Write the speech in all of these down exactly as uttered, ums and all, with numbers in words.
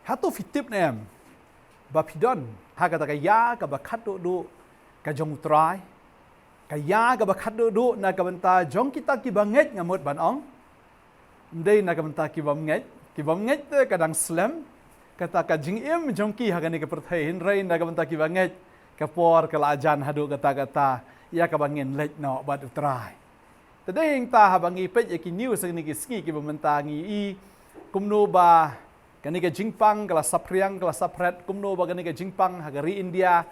Hato phi tip ne em ba phi don ha kata ka ïa kaba khatduh duh ka jong U Trai, ka ïa kaba khatduh duh na ka bynta jong kita kiba ngeit, nga mut ban ong. Ym dei na ka bynta ki bym ngeit, ki bym ngeit te ka dang slem kata ka jingim jong ki ha kane ka pyrthei, hynrei na ka bynta kiba ngeit ka por ka la jan haduh katta katta ïa kaba ngin leit noh bad U Trai. Te dei hangta haba ngi peit ïa ki news ha kine ki sngi kiba mynta ngi i kumno ba kane ka jingpang ka la saphriang, ka la saphret, kumno ba kane ka jingpang ha ka ri India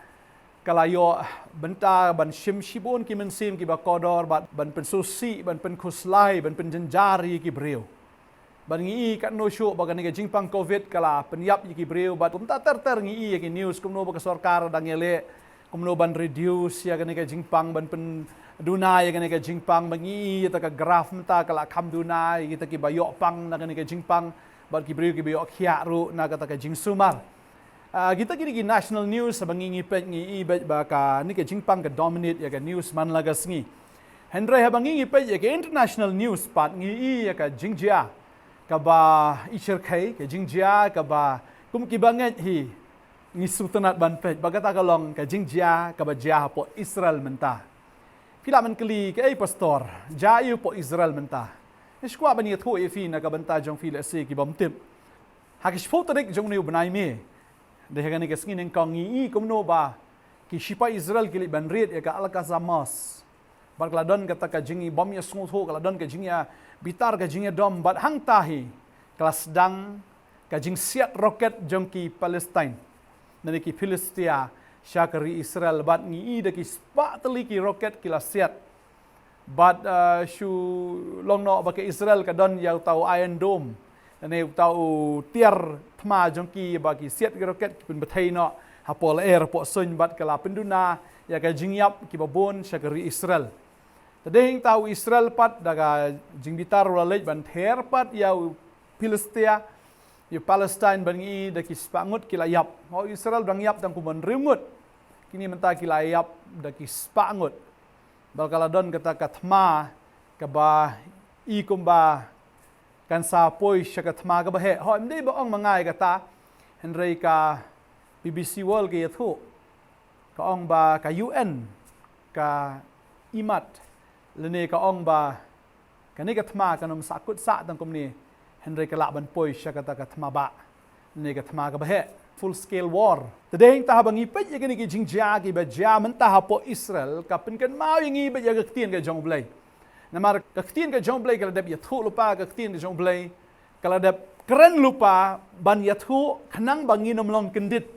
ka la ïoh bynta ban shim shibun ki mynsiem kiba kordor bad ban pynsngewsih, ban pynkhuslai, ban pynjynjar ïa ki briew. Bad ngi i katno shuh ba kane ka jingpang covid ka la pynïap ïa ki briew, bad kumta ter ter ngi i ïa ki news kumno ba ka sorkar dang ïaleh kumno ban reduce ïa kane ka jingpang, ban pynduna ïa kane ka jingpang. Bad ngi i ïa kata ka graph mynta ka la kham duna ïa kita kiba ïoh pang na kane ka jingpang bad ki briew kiba ïoh khiah ruh na kata ka jingsumar. Ah, kita kine ki national news haba ngi ngi peit ngi i beit ba kane ka jingpang ka dominate ïa ka news man la ka sngi. Hynrei haba ngi ngi peit ïa ka international news pat ngi i ïa ka jingjia kaba i shyrkhei, ka jingjia kaba kum kiba ngeit hi ngi sngewtynnat ban peit, ba kata ka long ka jingjia kaba jia hapoh Israel mynta. Phi lah ban kylli, kaei pastor, jia aiu hapoh Israel mynta? Nga sngewkwah ban ïathuh ïa phi na ka bynta jong phi lehse ki bym tip. Ha ka shiphew tarik jong une u bnai May, dei ha kane ka sngi nyngkong ngi i kumno ba ki shipai Israel ki leit ban raid ïa ka Al-Aqsa Mosque. Bad ka la don kata ka jingïabym ïasngewthuh, ka la don ka jingïabitar, ka jingïadom, bad hangta hi ka la sdang ka jingsiat roket jong ki Palestine, lane ki Philistia, sha ka ri Israel. Bad ngi i da ki spah tylli ki roket ki la siat. Bad, eh, shu long noh ba ka Israel ka don ïa uta u Iron Dome, lane uta u tiar thma jong ki, ba ki siat ki roket ki pynbthei noh hapoh lyer hapoh suiñ, bad ka la pynduna ïa ka jingïap kiba bun sha ka ri Israel. Te dei hangta u Israel pat da ka jingbitar u la leit ban ther pat ïa u Philistia, ïa u Palestine, bad ngi i da ki spah ngut ki la ïap. Hooid, Israel dang ïap tang kumba hynriew ngut, kine mynta ki la ïap da ki spah ngut. Bad ka la don kata ka thma kaba i kumba kan sa poi sha ka thma kaba heh. Hooid, ym dei ba ong ma nga ïa kata, hynrei ka B B C World ka ïathuh, ka ong ba ka U N ka imat, lane ka ong ba kane ka thma kan ym sahkut sah tang kumne, hynrei ka lah ban poi sha kata ka thma bah, lane ka thma kaba heh, full scale war. Te dei hangta haba ngi peit ïa kine ki jingjia kiba jia mynta hapoh Israel, ka pynkynmaw ïa ngi beit ïa ka ktien ka jong U Blei. Namar ka ktien ka jong U Blei ka la dep ïathuh lypa, ka ktien ka jong U Blei ka la dep kren lypa ban ïathuh khnang ba ngin ym long kyndit.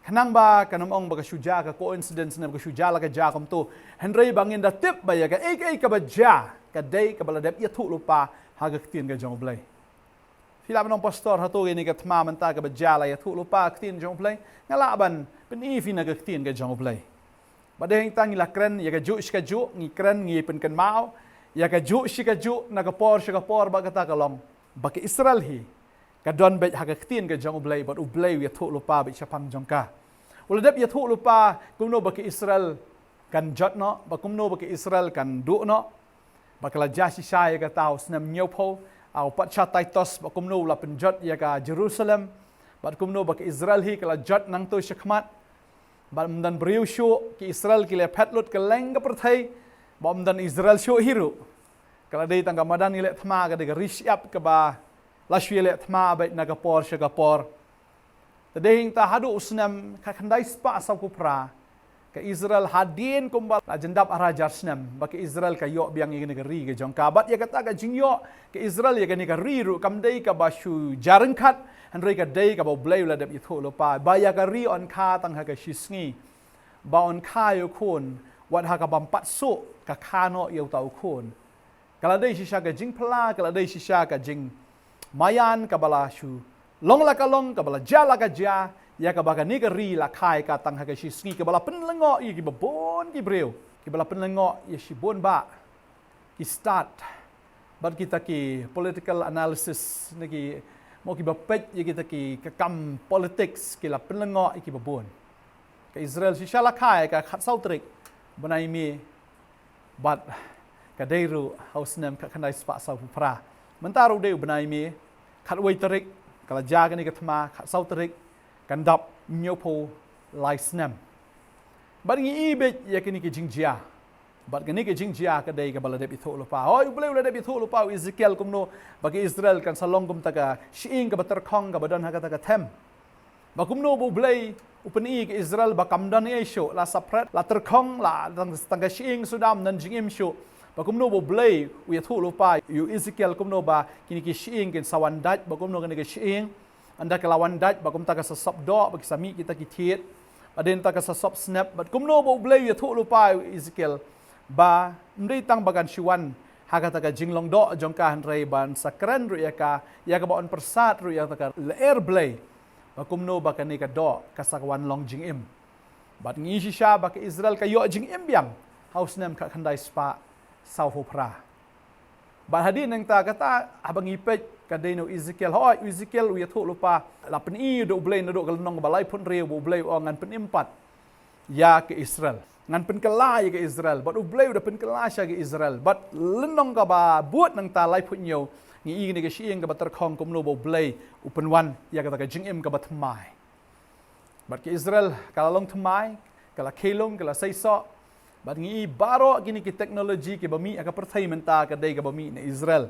Khnang ba kan ym ong ba ka shu jia ka coincidence ne ba ka shu jia la ka jia kumto. Hynrei ba ngin da tip ba ïa kaei kaei kaba jia ka dei kaba la dep ïathuh lypa ha ka ktien ka jong U Blei. Phi lah ban ong, pastor, hato kane ka thma mynta kaba jia la ïathuh lypa ha ka ktien jong U Blei? Nga lah ban pyni ïa phi na ka ktien ka jong U Blei. Bad dei hangta ngi la kren ïa kajuh shi kajuh, ngi kren, ngi pynkynmaw ïa kajuh shi kajuh na ka por sha ka por, bad kata ka long ba ka Israel hi ka don beit ha ka ktien ka jong U Blei, bad U Blei u ïathuh lypa beit shaphang jong ka. U la dep ïathuh lypa kumno ba ka Israel kan jot noh, bad kumno ba ka Israel kan duh noh. Bad ka la jia shisha ïa kata ha u snem hynñiewphew, ha u patsha Titus, bad kumno u la pynjot ïa ka Jerusalem, bad kumno ba ka Israel hi ka la jot nangto shakhmat. Bad ym don briew shuh, ki Israel ki la phet lut kylleng ka pyrthei, bad ym don Israel shuh hi ruh. Ka la dei tang ka madan ïaleh thma, ka dei ka ri shyiap kaba la shu ïaleh thma beit na ka por sha ka por. Te dei hangta haduh u snem khatkhyndai spah sawphew phra, ka Israel, hadien kumba la jyndap ar hajar snem ba ka Israel ka ïoh biang ïa kane ka ri ka jong ka. Bad ïa kata ka jingïoh ka Israel ïa kane ka ri ruh kam dei kaba shu jia ryngkat, hynrei ka dei kaba U Blei u la dep ïathuh lypa ba ïa ka ri yn kha tang ha ka shisngi, ba yn kha ïa u khun, wat ha kaba ym pat shuh ka kha noh ïa uta u khun. Ka la dei shisha ka jingphylla, ka la dei shisha ka jingmaïan kaba la shu long la ka long, kaba la jia la ka jia, ïa kaba kane ka ri la kha ïa ka tang ha ka shisngi, kaba la pynlyngngoh ïa kiba bun ki briew, kiba la pynlyngngoh ïa shibun bah ki stad. Bad kita ki political analysis ne ki, mo, kiba peit ïa kita ki, ka kam politics, ki la pynlyngngoh ïa kiba bun. Ka Israel shisha la kha ïa ka khatsaw tarik bnai May, bad ka dei ruh ha u snem khatkhyndai spah sawphew phra. Mynta ruh dei u bnai May, khatwei tarik, Ka la jia kane ka thma, khatsaw tarik, kan dap hynñiewphew lai snem. Bad ngi i beit ïa kane ka jingjia. Bad kane ka jingjia ka dei kaba la dep ïathuh lypa. Hooid, U Blei u la dep ïathuh lypa ïa u Ezekiel kumno ba ka Israel kan sa long kum kata ka shyieng kaba tyrkhong kaba don ha kata ka them. Ba kumno ba U Blei u pyni ïa ka Israel ba kam don ei shuh, la saphriang, la tyrkhong, la tang, tang ka shyieng suda ym don jingim shuh. Ba kumno ba U Blei u ïathuh lypa ïa u Ezekiel kumno ba kine ki shyieng kin sa wan dait, ba kumno kane ka shyieng, ynda ka la wan dait, ba kumta ka sa sop doh, ba ki sa mih kita ki thied, ba dei nangta ka sa sop snep, bad kumno ba U Blei u ïathuh lypa ïa u Ezekiel ba ym dei tang ba kan shu wan ha kata ka jinglong doh jong ka, hynrei ban sa kren ruh ïa ka, ïa kaba yn pyrsad ruh ïa kata ka lyer Blei. Ba kumno ba kane ka doh ka sa wan long jingim. Bad ngi shisha ba ka Israel ka ïoh jingim biang ha u snem khatkhyndai spah sawphew phra. Bad hadien nangta kata, haba ngi peit, ka dei na u Ezekiel, hooid, u Ezekiel u ïathuh lypa, la pyni da U Blei naduh ka lynnong kaba laiphew hynriew ba U Blei u ong ngan pynim pat ïa ka Israel. Ngan pynkylla ïa ka Israel. Bad U Blei u da pynkylla sha ka Israel. Bad lynnong kaba bud nangta laiphew hynñiew, ngi i kane ka shyieng kaba tyrkhong kumno ba U Blei u pynwan ïa kata ka jingim kaba thymmai. Bad ka Israel ka la long thymmai, ka la khie lung, ka la seisoh. Bad ngi i baroh kine ki technology kiba mih ha ka pyrthei mynta ka dei kaba mih na Israel.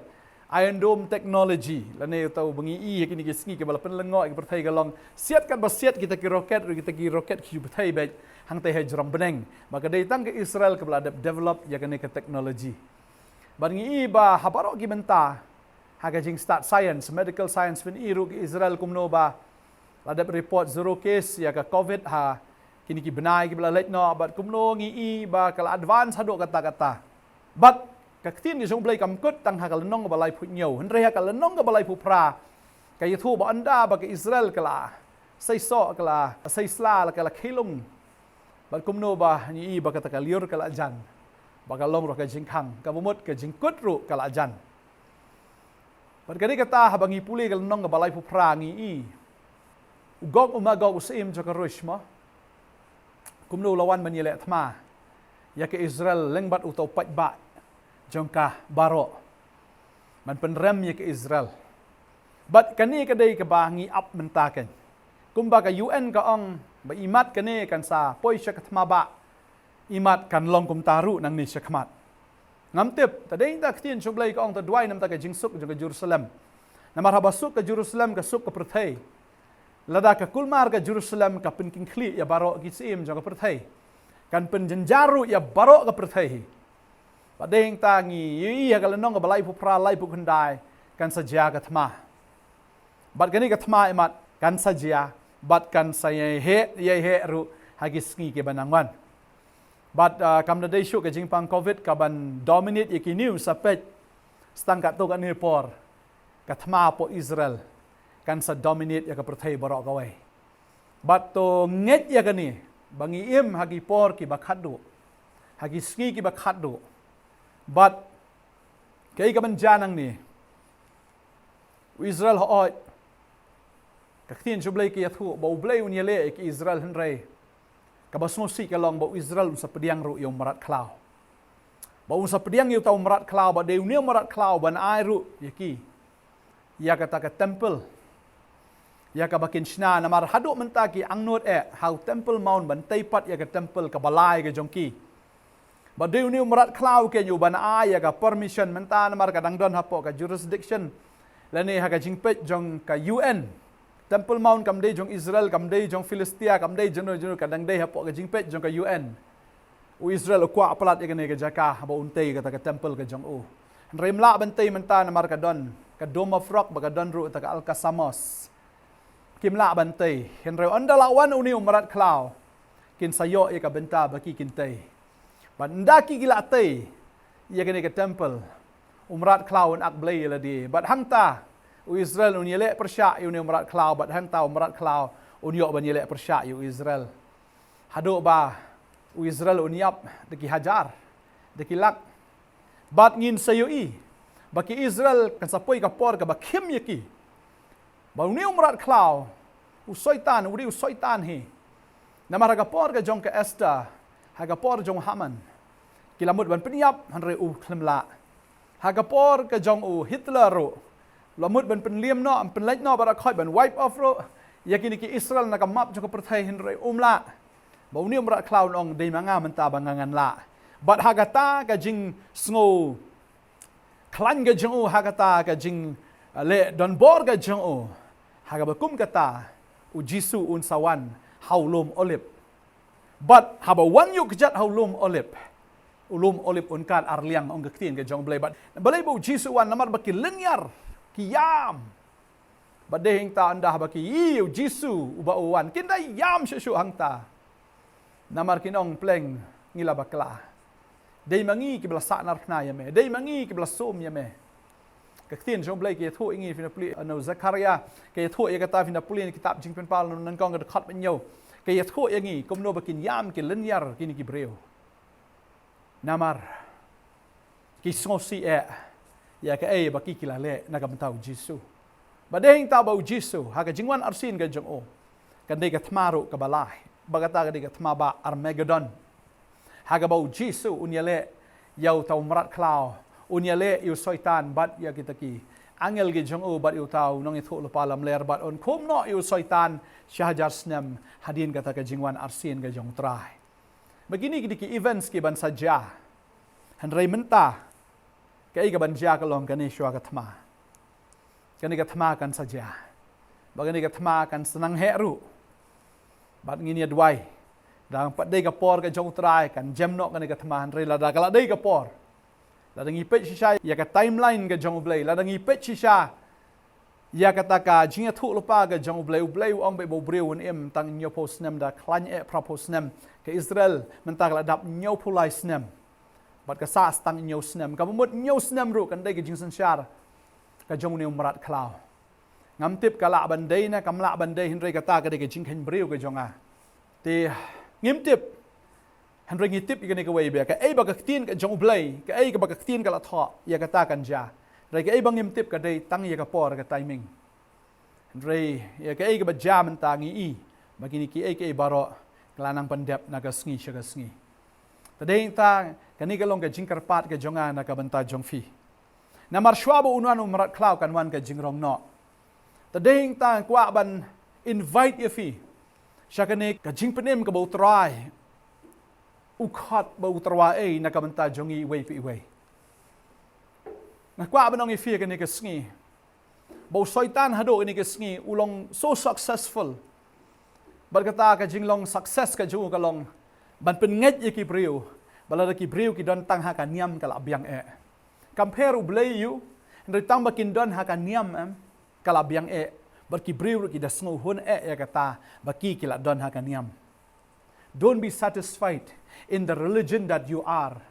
Iron Dome technology, lane uta uba ngi i ha kine ki sngi kiba la pynlyngngoh ïa ka pyrthei, ka long siat katba siat kita ki rocket, ruh kita ki rocket ki ju pyrthei beit hangtei ha jrong bneng. Ba ka dei tang ka Israel kaba la dep develop ïa kane ka technology. Bad ngi i ba ha baroh ki bynta, ha ka jingstad science, medical science, phin i ruh ka Israel kumno ba la dep report zero case ïa ka covid ha kine ki bnai kiba la leit noh, bad kumno ngi i ba ka la advance haduh katta katta. Bad ka ktien ka jong U Blei kam kut tang ha ka lynnong kaba laiphew hynñiew, hynrei ha ka lynnong kaba laiphew phra ka ïathuh ba ynda ba ka Israel ka la seisoh, ka la seisla, ka la khie lung, bad kumno ba ngi i ba kata ka lyiur ka la jan, ba ka long ruh ka jingkhang, kaba mut ka jingkut ruh ka la jan. Bad ka dei kata haba ngi pule ka lynnong kaba laiphew phra ngi i u Gog u Magog u syiem jong ka Rush mo, kumno u la wan ban ïaleh thma ïa ka Israel lyngba uta u paidbah jong ka baroh, ban pynrem ïa ka Israel. Bad kane ka dei kaba ngi ap mynta kein. Kumba ka U N ka ong ba imat kane kan sa poi sha ka thma bah, imat kan long kumta ruh nangne shakhmat. Ngam tip, ta dei nangta ka ktien jong U Blei ka ong ta duwai namar ka jingsuk jong ka Jerusalem. Namar haba suk ka Jerusalem ka suk ka pyrthei. Lada ka kulmar ka Jerusalem ka pynkyngkhlieh ïa baroh ki syiem jong ka pyrthei, kan pynjynjar ruh ïa baroh ka pyrthei. Bad dei nangta ngi i ha ka lynnong kaba laiphew phra, laiphew khyndai, kan sa jia ka thma. Bad kane ka thma imat kan sa jia, bad kan sa ïai heh, ïai heh ruh ha ki sngi kiba nang wan. Bad, ah, kam da dei shuh ka jingpang covid kaban dominate ïa ki news, sa peit, sa tang katto katne por ka thma hapoh Israel kan sa dominate ïa ka pyrthei baroh kawei. Bad to ngeit ïa kane ba ngi im ha ki por kiba khatduh, ha ki sngi kiba khatduh. Bad kaei kaban jia nangne? U Israel, hooid, ka ktien jong U Blei ka ïathuh ba U Blei un ïaleh ïa ka Israel, hynrei kaba sngewsih ka long ba u Israel un sa pdiang ruh ïa u mrad khlaw. Ba un sa pdiang ïa uta u mrad khlaw, ba dei une u mrad khlaw ban ai ruh ïa ki, ïa kata ka temple, ïa kaba kin shna. Namar haduh mynta ki angnud eh ha u Temple Mount ban tei pat ïa ka temple kaba lai ka jong ki. Ba dei une u mrad khlaw kein uban ai ïa ka permission mynta, namar ka dang don hapoh ka jurisdiction lane ha ka jingpeit jong ka U N. Temple Mount kam dei jong Israel, kam dei jong Philistia, kam dei jong, jong, ka dang dei hapoh ka jingpeit jong ka U N. U Israel u kwah palat ïa kane ka jaka ba un tei kata ka temple ka jong u. Hynrei ym lah ban tei mynta namar ka don ka Dome of Rock, ba ka don ruh kata ka Al-Aqsa Mosque. Kim lah ban tei. Hynrei ynda la wan une u mrad khlaw, kin sa ïoh ïa ka bynta ba ki kin tei. Bad ynda ki ki la tei ïa kane ka temple, u mrad khlaw un ak blei ïa lade. Bad hangta u Israel un ïaleh pyrshah ïa une u mrad khlaw, bad hangta u mrad khlaw un ïoh ban ïaleh pyrshah ïa u Israel. Haduh ba u Israel un ïap da ki hajar, da ki lak. Bad ngin sa ïohi ba ki Israel kan sa poi ka por kaba khim ïa ki. Ba une u mrad khlaw, u soitan, u dei u soitan hi. Namar ha ka por ka jong ka Esther, ha ka por jong u Haman, ki la mut ban pynïap, hynrei u khlem lah. Ha ka por ka jong u Hitler ruh, la mut ban pynliem noh, pynlait noh, bad la khot ban wipe off ruh ïa kine ki Israel na ka map jong ka pyrthei, hynrei um lah. Bad une u mrad khlaw un ong, dei ma nga mynta ba nga ngan lah. Bad ha kata ka jingsngew khlaiñ ka jong u, ha kata ka jing, uh, leh donbor ka jong u, ha kaba kum kata u Jisu un sa wan ha u lum Olib. Bad haba wan ïa u kjat ha u lum Olib, u lum Olib un kad ar liang, ong ka ktien ka jong U Blei. Bad balei ba u Jisu wan? Namar ba ki lynñiar, ki ïam. Bad dei hangta ynda ba ki ïohi ïa u Jisu uba u wan, kin da ïam shuh shuh hangta. Namar kin ong, pleng, ngi la bakla. Dei ma ngi kiba la sahnarphna ïa me, dei ma ngi kiba la sum ïa me. Ka ktien jong U Blei ka ïathuh ïa ngi, phin ïa pule na u Zakaria, ka ïathuh ïa kata, phin ïa pule na kitab Jingpynpaw lynnong nyngkong, ka dkhot ba hynñiew. Ka ïathuh ïa ngi kumno ba kin ïam, kin lynñiar kine ki briew. Namar ki sngewsih eh ïa kaei ba ki, ki la leh na ka bynta u Jisu. Bad dei hangta ba u Jisu, ha ka jingwan arsien ka jong u, kan dei ka thma ruh kaba lai, bad kata ka dei ka thma ba Armageddon, ha kaba u Jisu un ïaleh ïa uta u mrad khlaw, un ïaleh ïa u Soitan bad ïa kita ki angel ki jong u, bad ïa uta u nongïathuhlypa lamler, bad un khum noh ïa u Soitan shi hajar snem hadien kata ka jingwan arsien ka jong U Trai. Bad kine ki dei ki events kiban sa jia. Hynrei mynta kaei kaban jia ka long kane shuwa ka thma. Kane ka thma kan sa jia. Bad kane ka thma kan sa nang heh ruh. Bad ngin ïa duwai, lada pat dei ka por ka jong U Trai, kan jem noh kane ka thma. Hynrei lada ka la dei ka por, lada ngi peit shisha ïa ka timeline ka jong U Blei, lada ngi peit shisha ïa kata ka jingïathuhlypa ka jong U Blei, U Blei u ong ba u briew un im tang hynñiewphew snem, da khlaiñ eh phraphew snem. Ka Israel mynta ka la dap hynñiewphew lai snem, bad ka sah tang hynñiew snem. Kaba mut hynñiew snem ruh kan dei ka jingsynshar ka jong une u mrad khlaw. Ngam tip ka lah ban dei ne kam lah ban dei, hynrei kata ka dei ka jingkheiñ briew ka jong nga. Te ngim tip. Hynrei ngi tip ïa kane kawei, ba kaei ba ka ktien ka jong U Blei, kaei kaba ka ktien ka la thoh, ïa kata kan jia. Hynrei kaei ba ngim tip ka dei tang ïa ka por, ka timing. Hynrei ïa kaei kaba jia mynta, ngi i ba kine kiei kiei baroh ki la nang pyndep na ka sngi sha ka sngi. Te dei hangta, kane ka long ka jingkyrpad ka jong nga na ka bynta jong phi. Namar shuwa ba un wan u mrad khlaw kan wan ka jingrong noh. Te dei hangta nga kwah ban invite ïa phi sha kane ka jingpynim kaba U Trai u khot ba u tyrwa ei na ka bynta jong ngi iwei pa iwei. Nga kwah ban ong ïa phi kane ka sngi, ba u Soitan haduh kane ka sngi u long so successful. Bad kata ka jinglong success ka jong u ka long ban pynngeit ïa ki briew, ba lada ki briew ki don tang ha ka niam ka la biang eh. Kam pher U Blei ïa u, hynrei tang ba kin don ha ka niam em, ka la biang eh. Bad ki briew ruh ki da sngewhun eh ïa kata ba ki, ki la don ha ka niam. Don't be satisfied in the religion that you are,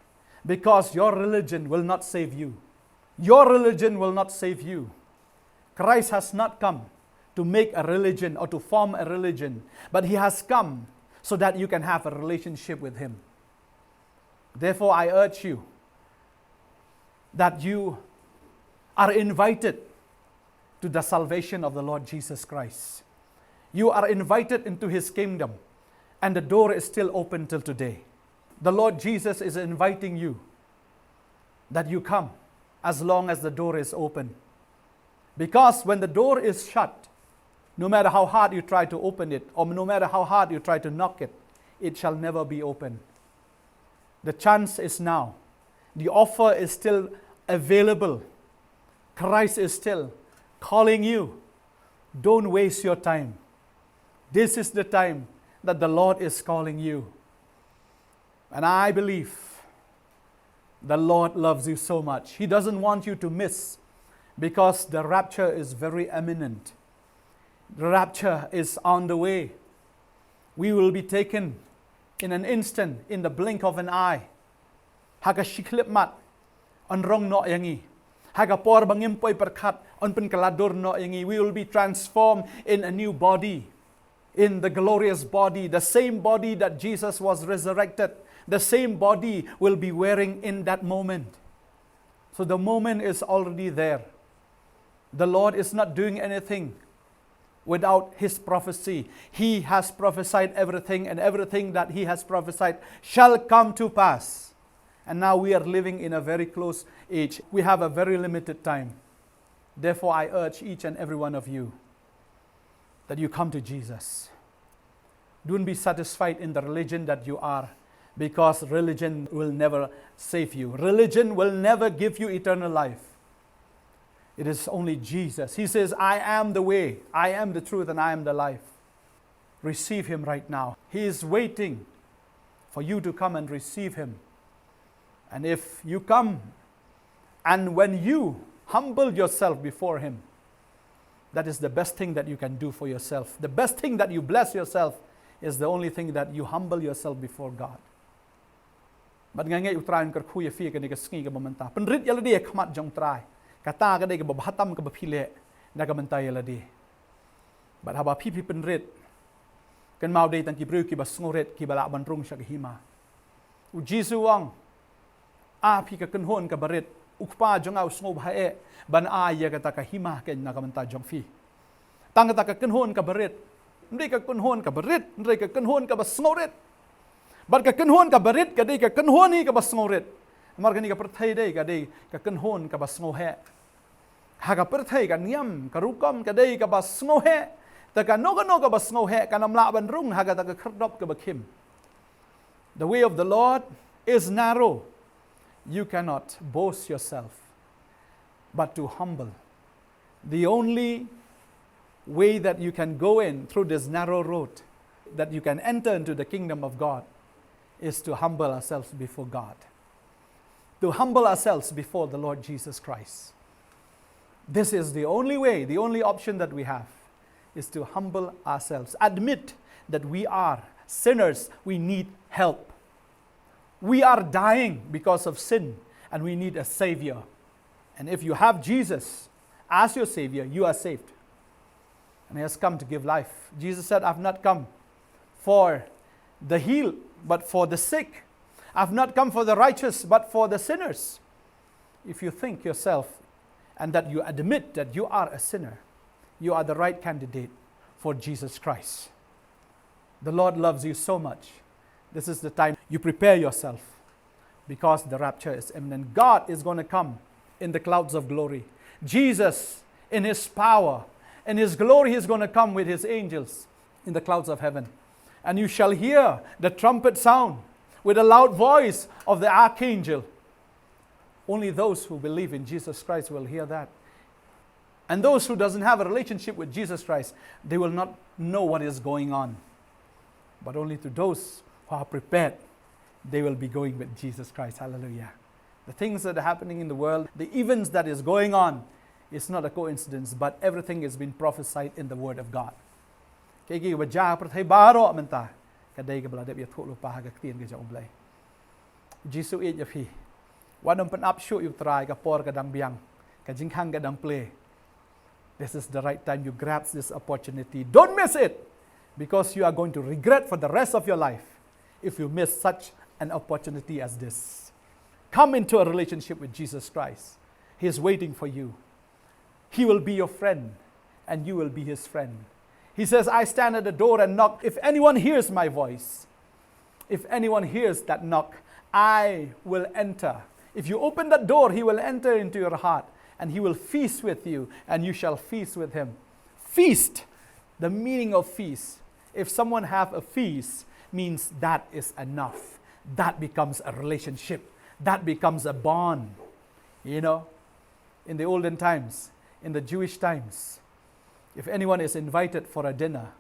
because your religion will not save you. Your religion will not save you. Christ has not come to make a religion or to form a religion, but he has come so that you can have a relationship with him. Therefore, I urge you that you are invited to the salvation of the Lord Jesus Christ. You are invited into his kingdom, and the door is still open till today. The Lord Jesus is inviting you that you come as long as the door is open. Because when the door is shut, no matter how hard you try to open it, or no matter how hard you try to knock it, it shall never be open. The chance is now. The offer is still available. Christ is still calling you. Don't waste your time. This is the time that the Lord is calling you. And I believe the Lord loves you so much. He doesn't want you to miss, because the rapture is very imminent. The rapture is on the way. We will be taken in an instant, in the blink of an eye. Ha ka shi khyllipmat yn rong noh ïa ngi. Ha ka por ba ngim poi pyrkhat yn pynkylla dur noh ïa ngi. We will be transformed in a new body, in the glorious body, the same body that Jesus was resurrected, the same body we'll be wearing in that moment. So the moment is already there. The Lord is not doing anything without his prophecy. He has prophesied everything, and everything that he has prophesied shall come to pass. And now we are living in a very close age. We have a very limited time. Therefore, I urge each and every one of you that you come to Jesus. Don't be satisfied in the religion that you are, because religion will never save you. Religion will never give you eternal life. It is only Jesus. He says, "I am the way, I am the truth, and I am the life." Receive him right now. He is waiting for you to come and receive him. And if you come, and when you humble yourself before him, that is the best thing that you can do for yourself. The best thing that you bless yourself is the only thing that you humble yourself before God. Bad nga ngeit U Trai un kyrkhu ïa phi kane ka sngi kaba mynta. Pynrit ïa lade ha khmat jong U Trai. Kata ka dei kaba bha tam kaba phi leh na ka bynta ïa lade. Bad haba phi phi pynrit, kynmaw dei tang ki briew kiba sngewrit kiba lah ban rung sha ka hima. U Jisu u ong, "Ah, phi ka kynhun kaba rit, U Kpa jong nga u sngewbha eh ban ai ïa kata ka hima kane na ka bynta jong phi." Tang kata ka kynhun kaba rit. Hynrei ka kynhun kaba rit, hynrei ka kynhun kaba sngewrit. Bad ka kynhun kaba rit ka dei ka kynhun hi kaba sngewrit. Namar kane ka pyrthei dei ka dei ka kynhun kaba sngewheh. Ha ka pyrthei ka niam ka rukom ka dei kaba sngewheh. Te kano kano kaba sngewheh kan ym lah ban rung ha kata ka khyrdop kaba khim. The way of the Lord is narrow. You cannot boast yourself, but to humble. The only way that you can go in through this narrow road, that you can enter into the kingdom of God, is to humble ourselves before God. To humble ourselves before the Lord Jesus Christ. This is the only way, the only option that we have, is to humble ourselves. Admit that we are sinners, we need help. We are dying because of sin, and we need a Savior. And if you have Jesus as your Savior, you are saved. And He has come to give life. Jesus said, "I've not come for the healed, but for the sick. I've not come for the righteous, but for the sinners." If you think yourself and that you admit that you are a sinner, you are the right candidate for Jesus Christ. The Lord loves you so much. This is the time you prepare yourself, because the rapture is imminent. God is gonna come in the clouds of glory. Jesus, in His power, in His glory, He's gonna come with His angels in the clouds of heaven. And you shall hear the trumpet sound with the loud voice of the archangel. Only those who believe in Jesus Christ will hear that. And those who doesn't have a relationship with Jesus Christ, they will not know what is going on. But only to those who are prepared, they will be going with Jesus Christ. Hallelujah. The things that are happening in the world, the events that is going on, is not a coincidence, but everything has been prophesied in the Word of God. Kaei kaei kaba jia ha pyrthei baroh mynta, ka dei kaba la dep ïathuh lypa ha ka ktien ka jong U Blei. Jisu ïeit ïa phi. Wat nym pynap shuh ïa U Trai, ka por ka dang biang, ka jingkhang ka dang plie. This is the right time you grasp this opportunity. Don't miss it, because you are going to regret for the rest of your life if you miss such an opportunity as this. Come into a relationship with Jesus Christ. He is waiting for you. He will be your friend, and you will be His friend. He says, "I stand at the door and knock. If anyone hears my voice, if anyone hears that knock, I will enter." If you open that door, He will enter into your heart, and He will feast with you, and you shall feast with Him. Feast. The meaning of feast. If someone have a feast, means that is enough. That becomes a relationship. That becomes a bond. You know, in the olden times, in the Jewish times, if anyone is invited for a dinner,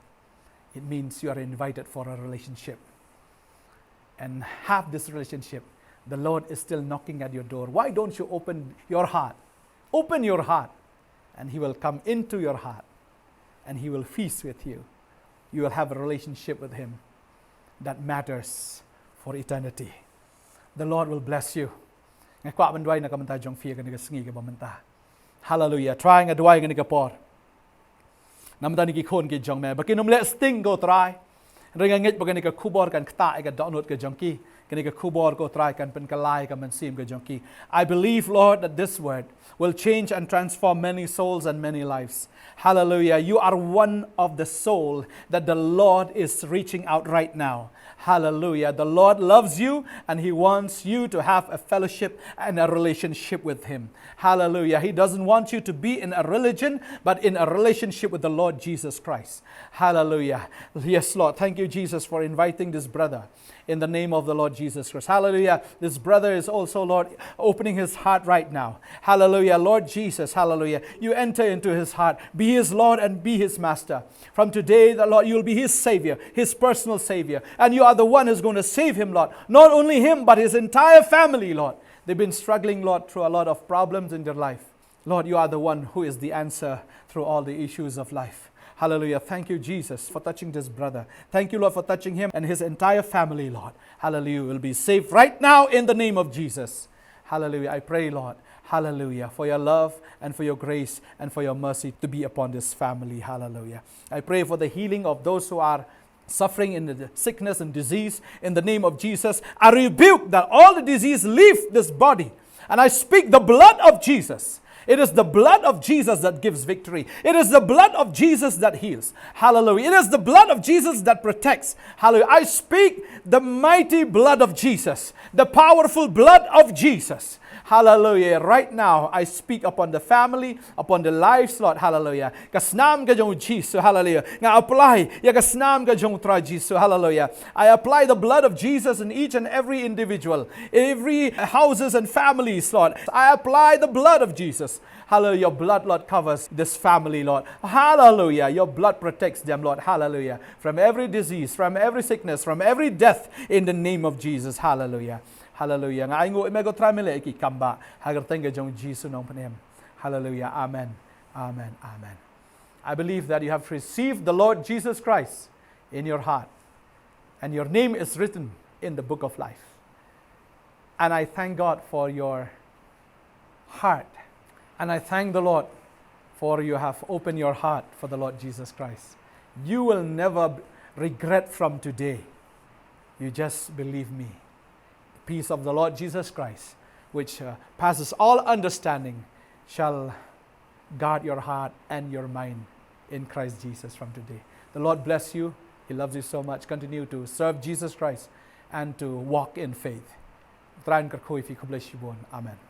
it means you are invited for a relationship. And have this relationship, the Lord is still knocking at your door. Why don't you open your heart? Open your heart, and He will come into your heart, and He will feast with you. You will have a relationship with Him that matters for eternity. The Lord will bless you. Nga kwah ban duwai na ka bynta jong phi ha kane ka sngi kaba mynta. Hallelujah. Trai, nga duwai ha kane ka por na ka bynta kine ki khun ki jong me ba kin ym leh sting, ko Trai. Hynrei nga ngeit ba kane ka khubor kan ktah ïa ka dohnud ka jong ki. Kane ka khubor ko Trai kan pynkylla ïa ka mynsiem ka jong ki. I believe, Lord, that this word will change and transform many souls and many lives. Hallelujah. You are one of the soul that the Lord is reaching out right now. Hallelujah. The Lord loves you and He wants you to have a fellowship and a relationship with Him. Hallelujah. He doesn't want you to be in a religion, but in a relationship with the Lord Jesus Christ. Hallelujah. Yes, Lord. Thank you, Jesus, for inviting this brother in the name of the Lord Jesus Christ. Hallelujah. This brother is also, Lord, opening his heart right now. Hallelujah. Lord Jesus, hallelujah. You enter into his heart. Be his Lord and be his master. From today, the Lord, you'll be his savior, his personal savior. And you are the one who's going to save him, Lord. Not only him, but his entire family, Lord. They've been struggling, Lord, through a lot of problems in their life. Lord, you are the one who is the answer through all the issues of life. Hallelujah. Thank you, Jesus, for touching this brother. Thank you, Lord, for touching him and his entire family, Lord. Hallelujah. Will be saved right now in the name of Jesus. Hallelujah. I pray, Lord, hallelujah, for your love and for your grace and for your mercy to be upon this family. Hallelujah. I pray for the healing of those who are suffering in the sickness and disease. In the name of Jesus, I rebuke that all the disease leave this body. And I speak the blood of Jesus. It is the blood of Jesus that gives victory. It is the blood of Jesus that heals. Hallelujah. It is the blood of Jesus that protects. Hallelujah. I speak the mighty blood of Jesus, the powerful blood of Jesus. Hallelujah. Right now, I speak upon the family, upon the lives, Lord. Hallelujah. Ka snam ka jong u Jisu. Hallelujah. Nga apply ïa ka snam ka jong u Trai Jisu. Hallelujah. I apply the blood of Jesus in each and every individual, every houses and families, Lord. I apply the blood of Jesus. Hallelujah. Your blood, Lord, covers this family, Lord. Hallelujah. Your blood protects them, Lord. Hallelujah. From every disease, from every sickness, from every death, in the name of Jesus. Hallelujah. Hallelujah. Nga ainguh ïa me ko Trai, me leh ïa ki kam bah ha ka kyrteng ka jong u Jisu Nongpynim. Hallelujah. Amen. Amen. Amen. I believe that you have received the Lord Jesus Christ in your heart, and your name is written in the book of life. And I thank God for your heart. And I thank the Lord for you have opened your heart for the Lord Jesus Christ. You will never b-, regret from today. You just believe me. The peace of the Lord Jesus Christ, which, uh, passes all understanding, shall guard your heart and your mind in Christ Jesus from today. The Lord bless you. He loves you so much. Continue to serve Jesus Christ and to walk in faith. U Trai un kyrkhu ïa phi. Khublei shibun. Amen.